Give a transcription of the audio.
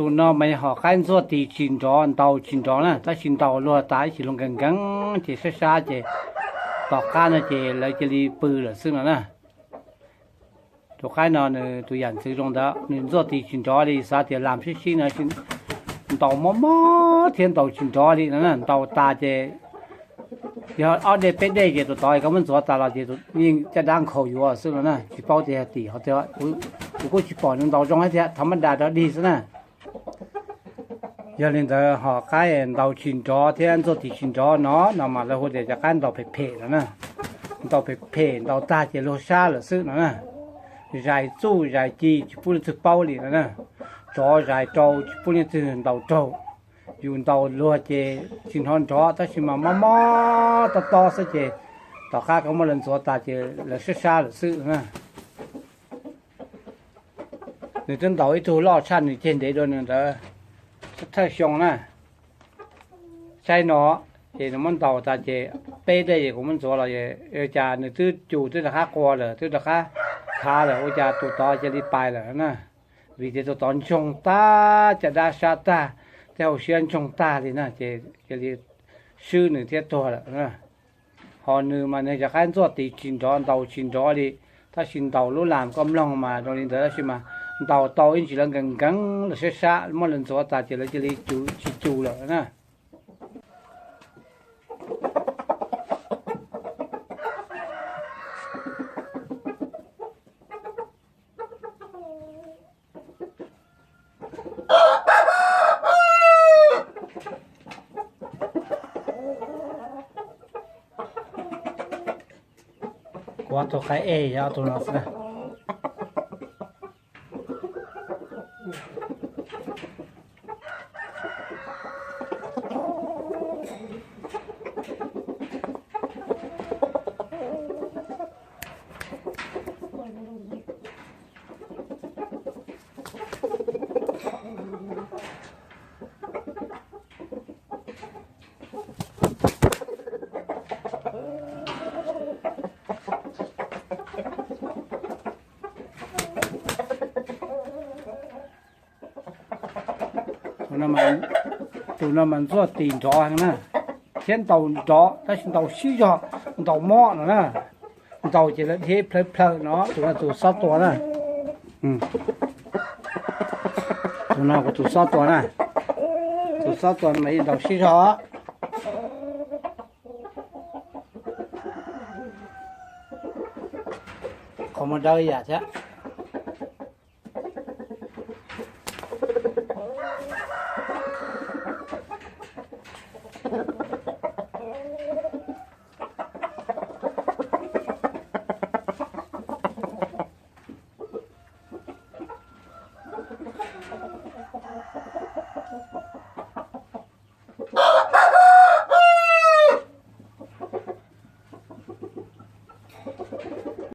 Tus no mas yog hom qaib ntxuaj tis tsis nrov, ntaus tsis nrov na, tab sis ntaus luag tas ib chim luag nkees nkees ces sab sab ces tom qab no ces lawv cia li pw lawm xwb no na. Tus qaib no nws tus yam ntxwv zoo ntawd, nws ntxuaj tis tsis nrov li, xav tias lam sib sib no, ntaus mob mob thiab ntaus tsis nrov li no na. Ntaus tas ces yog ob dej peb dej ces tus tod koj muab ntxuav tas los ces yeej caj dab nkhaus yuav xwb no na, tsis paub tias yog tim ho tias, kuv kuj tsis pom nws ntaus zoo thiab, thov mab das rov dig xwb na. Yog li ntawd hom qaib ntaus tsis nrov thiab ntxuaj tis tsis nrov no, no mas lawv hu tias cov qaib ntaus phem phem no na. Ntaus phem phem ntaus tag ces luag sab lawm xwb no na. Zais txuj zais ci tsis pub leej twg paub li no na. Tsov zais rau tsis pub leej twg ntaus raug. Yus ntaus luag ces tsis hnov nrov tab sis mas mob mob tob tob xwb ces tom qab koj muab lawv ntxuav tas ces lawv sab sab lawm xwb no na. Nws twb ntaus ib tug loj tshaj nws ceg ntev dua nws ntawd thawj xyoo na. Saib no, ces nws muab ntaus tas ces peb dej ces kuv muab ntxuav los, ua cas nws twb cus twb rov qab qua lawm, twb rov qab khav lawm, ua cas tus tod cia li pais lawm na. Vim tias tus tod ntsoog tag, caj dab sab tag, tej hauv siab ntsoog tag li na ces cia li swb nws thiab tuag lawm na. Ho nws mas nws cov qaib ntxuaj tis tsis nrov, ntaus tsis nrov li, tab sis ntaus lub lam koj mloog mas zoo li ntawd tab sis mas ntaus tau ib ntsis lawv nkees nkees los sab sab, muab lawv ntxuav tas ces lawv cia li tsis cus lawm na. Kuv ob tug qaib ej yog ob tug no xwb na. Tus no mas ntxuaj tis nrov heev na, thiab ntaus nrov tab sis ntaus sib zog, ntaus mob no na. Ntaus ces lawv dhia plhawv plhawv no, tus no tus xob tua na. Tus no kuv tus xob tua na. Tus xob tua mas ntaus sib zog. Qhov muag dawb ib yam thiab.